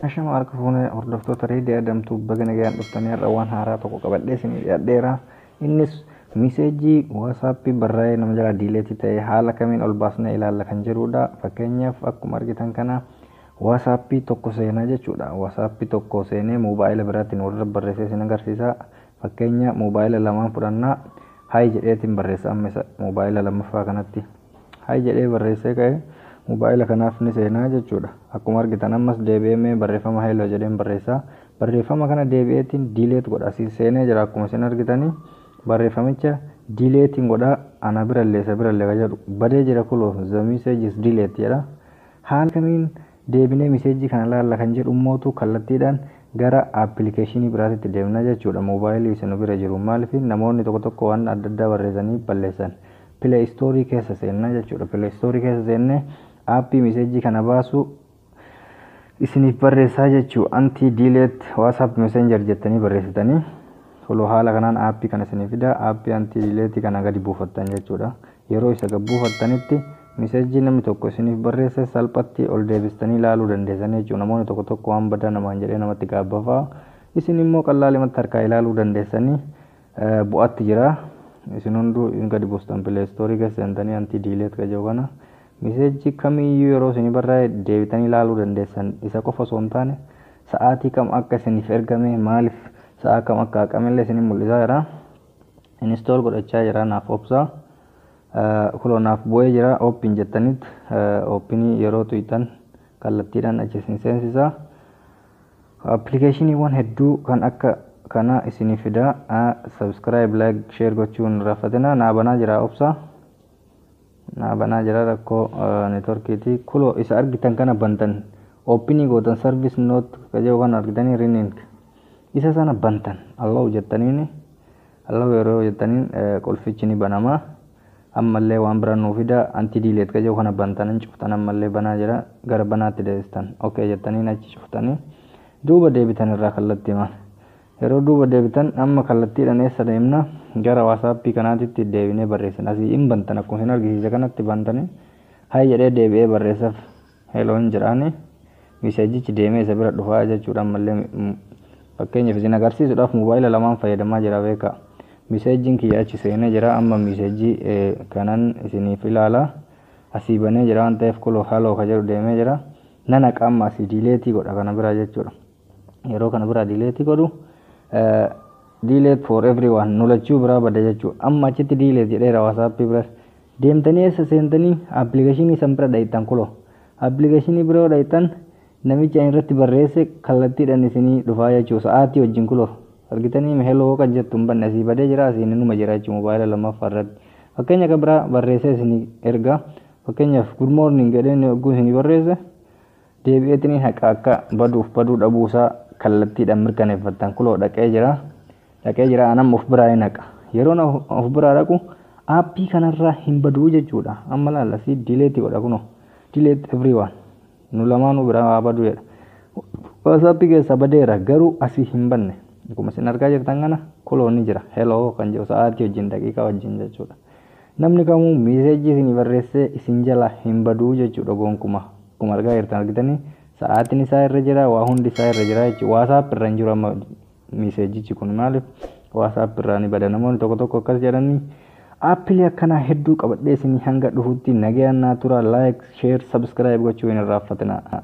Ashama harka fuunee hordoftoota Reedii Adamtuu, baga nagaan dhuftanii. Har'a waan haaraa tokko qabadhee isinii dhiyaadheera. Innis message WhatsAppii barraa'ee nama jalaa delete ta'e haala kamiin ol baasnee ilaalla kan jedhudha. Fakkeenyaaf, akkuma argitan kana WhatsAppii tokko seenaa jechuudha. WhatsAppii tokko seenee moobaayila biraatiin walirra barreessee isin agarsiisa. Fakkeenya moobaayila lamaan fudhannaa. Hi jedheetiin barreessa. Amma isa moobaayila lammaffaa kanatti hi jedhee barreessee ka'e moobaayila kanaaf ni seenaa jechuudha. Akkuma argitan ammas deebi'ee barreeffama hello jedheen barreessaa. Barreeffama kana deebi'eetiin delete godha. Asii seenee jira. Akkuma isin argitanii barreeffamicha deleteiin godha. Ana birallee isa birallee kan jedhu badee jira. Kuloo "The message is delete" jedha. Haala kamiin deebinee message kana laalla kan jedhu mootu kallattiidhaan gara application biraatitti deemna jechuudha. Moobaayilii isin bira jiru maaliif namoonni tokko tokko waan adda addaa barreessanii balleessan. Play Store keessa seenna jechuudha. Play Store keessa seennee app message kana baasu isiniif barreessaa jechuu. Anti delete WhatsApp Messenger jettanii barreessitanii, toloo, haala kanaan app kana isinii fida. App anti delete kana gadi buufattan jechuudha. Yeroo isa gad buufattanitti message namni tokko isiniif barreesse salphatti ol deebistanii ilaaluu dandeessan jechuudha. Namoonni tokko tokko waan badaa namaan jedhee namatti gaabbafaa, isin immoo qallaalimatti harkaa ilaaluu dandeessanii bu'aatti jira. Isin hunduu gadi buustan. Play Store keessa seentanii anti delete ka kana message kamiyyuu yeroo isinii barraa'e deebitanii ilaaluu dandeessan. Isa qofa osoo hin taane sa'aatii kam akka isiniif ergame, maaliif sa'a kam akka haqamellee isinii mul'isaa jira. Install godhachaa jira, naaf obsaa. Kuloo naaf bu'ee jira. Open jettanitti open yeroo tuyxan kallattiidhaan achi isin seensisa. Appilikeeshiniiwwan hedduu kan akka kana isinii fida. Subscribe, like, share gochuun hin raffatina. Naa banaa jira, obsaa, naa banaa jira. Rakkoo networkiiti. Kuloo isa argitan kana bantan, open gootan. Service not ka jedhu kan argitanii, running isa sana bantan. Allow jettaniin, allow yeroo jettaniin qulfichi ni banama. Ammallee waan biraan nuu fida. Anti delete ka jedhu kana bantan, cuftan. Ammallee banaa jira, gara banaatti deebistan. Okay jettaniin achi cuftanii duuba deebitan irraa kallattii maal yeroo duuba deebitan, amma kallattiidhaan eessa deemna? Gara WhatsAppii kanaatitti deebinee barreessan. Asii hin bantan, akkuma isin argisiise kanatti bantanii hi jedhee deebi'ee barreessaaf. Helloon jedhaani messageichi deemee isa bira dhufaa jechuudha. Ammallee fakkeenyaaf isin agarsiisuudhaaf moobaayila lamaan fayyadamaa jira, beekaa. Messageiin kiyya achi seenee jira. Amma message kanan isiniif ilaala. Asii banee jira waan ta'eef, kuloo hello ka jedhu deemee jira. Nan haqa. Amma asii delete godha kana biraa jechuudha. Yeroo kana biraa delete godhu, "Delete for everyone", nu lachuu biraa bada jechuudha. Amma achitti delete jedheera. WhatsAppii bira deemtanii eessa seentanii application san bira dhayittan. Kuloo application biroo dhayittan, namicha irratti barreesse kallattiidhaan isinii dhufaa jechuudha, sa'aatii wajjin. Kuloo argitanii, hello kan jettu hin banne, asii badee jira, asiin numa jira jechuudha moobaayila lammaffaa irratti. Fakkeenya kan biraa barreessee isinii erga. Fakkeenyaaf "Good morning" jedheen yogguu isinii barreesse, deebi'eetiin haqa akka baduuf baduu dhabuusaa kallattiidhaan mirkaneeffattan. Kuloo dhaqee jira, dhaqee jira. Anam of biraa hin haqa. Yeroo of biraa dhaqu app kanarraa hin baduu jechuudha. Amma laalla, si delete godha. Kunoo "Delete everyone", nu lamaanuu biraa haa baduu jedha. WhatsAppii keessa badeera, garuu asii hin banne. Akkuma isin argaa jirtan kana kuloo ni jira, hello kan jedhu sa'aatii wajjin, daqiiqaa wajjin jechuudha. Namni kamuu message isinii barreessee isin jala hin baduu jechuudha gonkuma. Akkuma argaa jirtan, argitanii, sa'aatiin isaa irra jira, waa hundi isaa irra jira jechuudha. WhatsApp irra hin jiru amma messageichi kun. Maaliif WhatsApp irraa ni bada namoonni tokko tokko akkas jedhanii. Appilee akkanaa hedduu qabadhee isinii hanga dhufutti nagayaan naa tura. Like, share, subscribe gochuu hin irraanfatinaa.